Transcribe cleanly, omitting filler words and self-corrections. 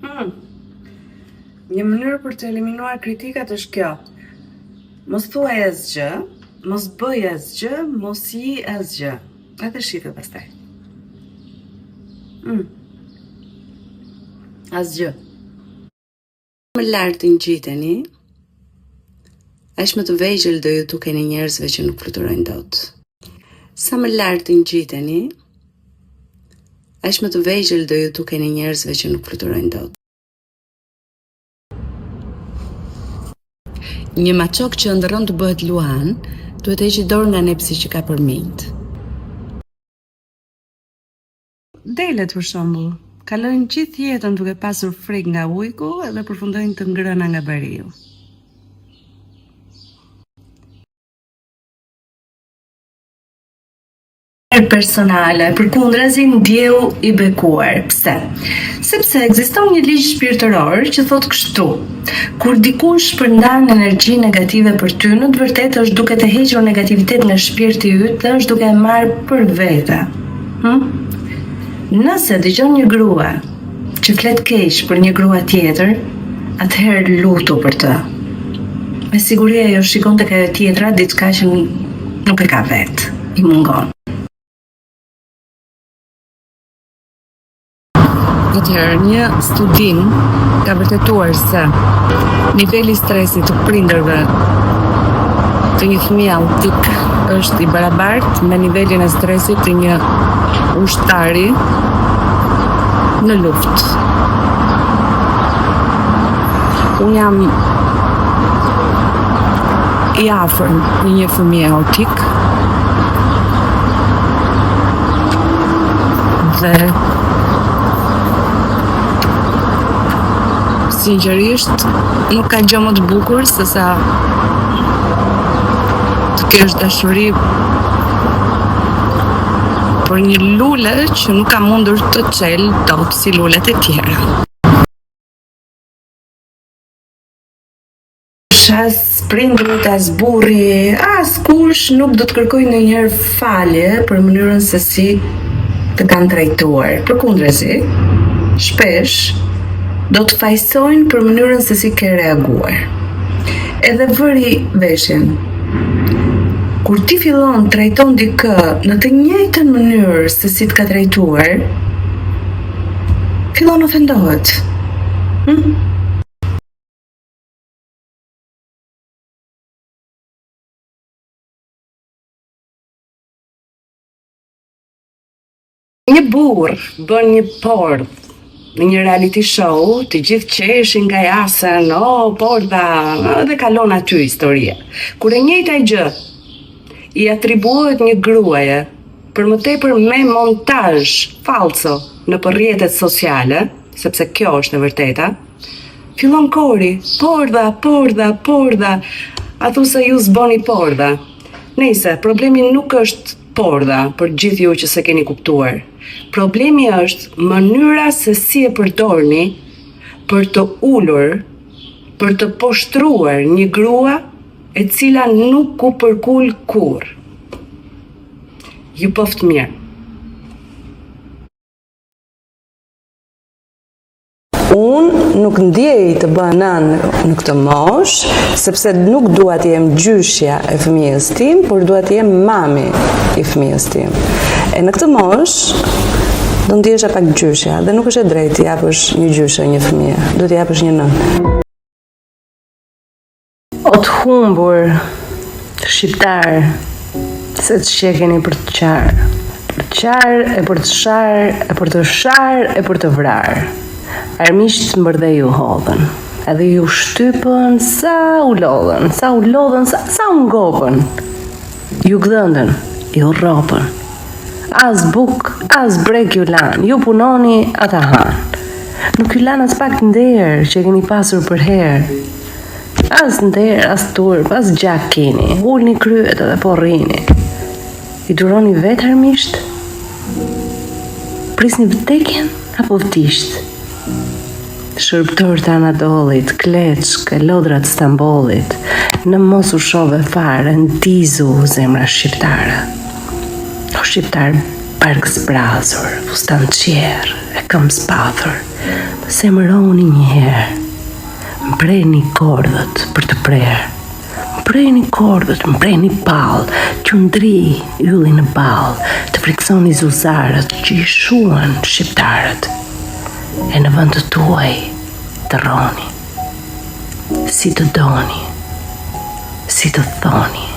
Hmm. Një mënyrë për të eliminuar kritikat është kjo. Mos thuaj asgjë, mos bëj asgjë, mos ji asgjë. Edhe shife pastaj. Mm. Asgjë. Më lart të ngjiteni, aq më të vegjël do ju dukeni njerëzve që nuk fluturojnë dot. Sa më lart të ngjiteni, aq më të vegjël do ju dukeni njerëzve që nuk fluturojnë dot. Një maçok që ëndërron të bëhet luan, duhet të heqë dorë nga nepsi që ka për minjtë. Delet për shembull, kalojnë gjithë jetën duke pasur frikë nga ujku edhe përfundojnë të ngrëna nga bariu. Personale, përkundrazi ndjehu i bekuar. Pse? Sepse ekziston një ligj shpirtëror që thotë kështu: Kur dikush shpërndan energji negative për ty, në të vërtetë është duke të hequr negativitet nga shpirti yt dhe është duke e marrë për vete. Hm? Nëse dëgjon një grua që flet keq për një grua tjetër, atëherë lutu për të. Me siguri ajo shikon tek ajo tjetra diçka që nuk e ka vetë, i mungon. Atëherë, një studim ka vërtetuar se niveli i stresit të prindërve të një fëmije autik është i barabartë me nivelin e stresit të një ushtari në luftë. Unë jam i afërm i një fëmije autik dhe sinqerisht nuk ka gjë më të bukur se sa të kesh dashuri për një lule që nuk ka mundur të çelë dot si lulet e tjera. As prindërit, as burri, askush nuk do të kërkojë ndonjëherë falje për mënyrën se si të kanë trajtuar. Përkundrazi, shpesh do të fajësojnë për mënyrën se si ke reaguar. Edhe vëri veshin. Kur ti fillon trajton dikë në të njëjtën mënyrë se si të ka trajtuar, fillon ofendohet. Hm? Një burrë bën një pordhë në një reality show, të gjithë qeshin ngajasen, o, oh, pordha, dhe kalon aty historia. Kur e njëjta gjë i atribuohet një gruaje, për më tepër me montazh fallco nëpër rrjetet sociale, sepse kjo është e vërteta, Fillon kori, pordha, pordha, pordha, a thu se ju s'boni pordha. Nejse, problemi nuk është pordha për gjithë ju që s'e keni kuptuar. Problemi është mënyra se si e përdorni për të ulur, për të poshtruar një grua e cila nuk u përkul kurrë. Ju poftë mirë. Unë nuk ndjej të bëhem nënë në këtë moshë, sepse nuk dua të jem gjyshja e fëmijës tim, por dua të jem mami i fëmijës tim. E në këtë moshë do ndihesha pak gjyshja dhe nuk është e drejtë t'i japësh një gjyshe një fëmije, duhet t'i japësh një nënë. O të humbur shqiptarë, se ç'qenkeni për të qarë, për të qarë e për të sharë, e për të sharë e për të vrarë. Armiqtë mbërdhe ju hodhën, edhe ju shtypën sa u lodhën, sa u lodhën, sa, sa u ngopën. Ju gdhendën, ju rropën. As bukë, as brekë ju lanë, ju punoni, ata hanë. Nuk ju lanë as pak nder që e keni pasur përherë. As nder, as turp, as gjak kini, ulni kryet edhe po rrini. I duroni vetë armiqtë? Prisni vdekjen apo vdiqtë? Shërbëtorë të Anadollit, kleçkë e lodra të Stambollit, në mos u shove fare, ndizu zemra shqiptare. O shqiptarë barkzbrazur, fustançjerrë. e këmbëzbathur, mos emëroni një herë. Mprehni kordhët për të prerë. Mprehni kordhët, mprehni pallë, t'ju ndrijë ylli në ballë, të frikësoni zuzarët që i shuan shqiptarët. E në vend të tuaj të rroni. Si të doni, si të thoni.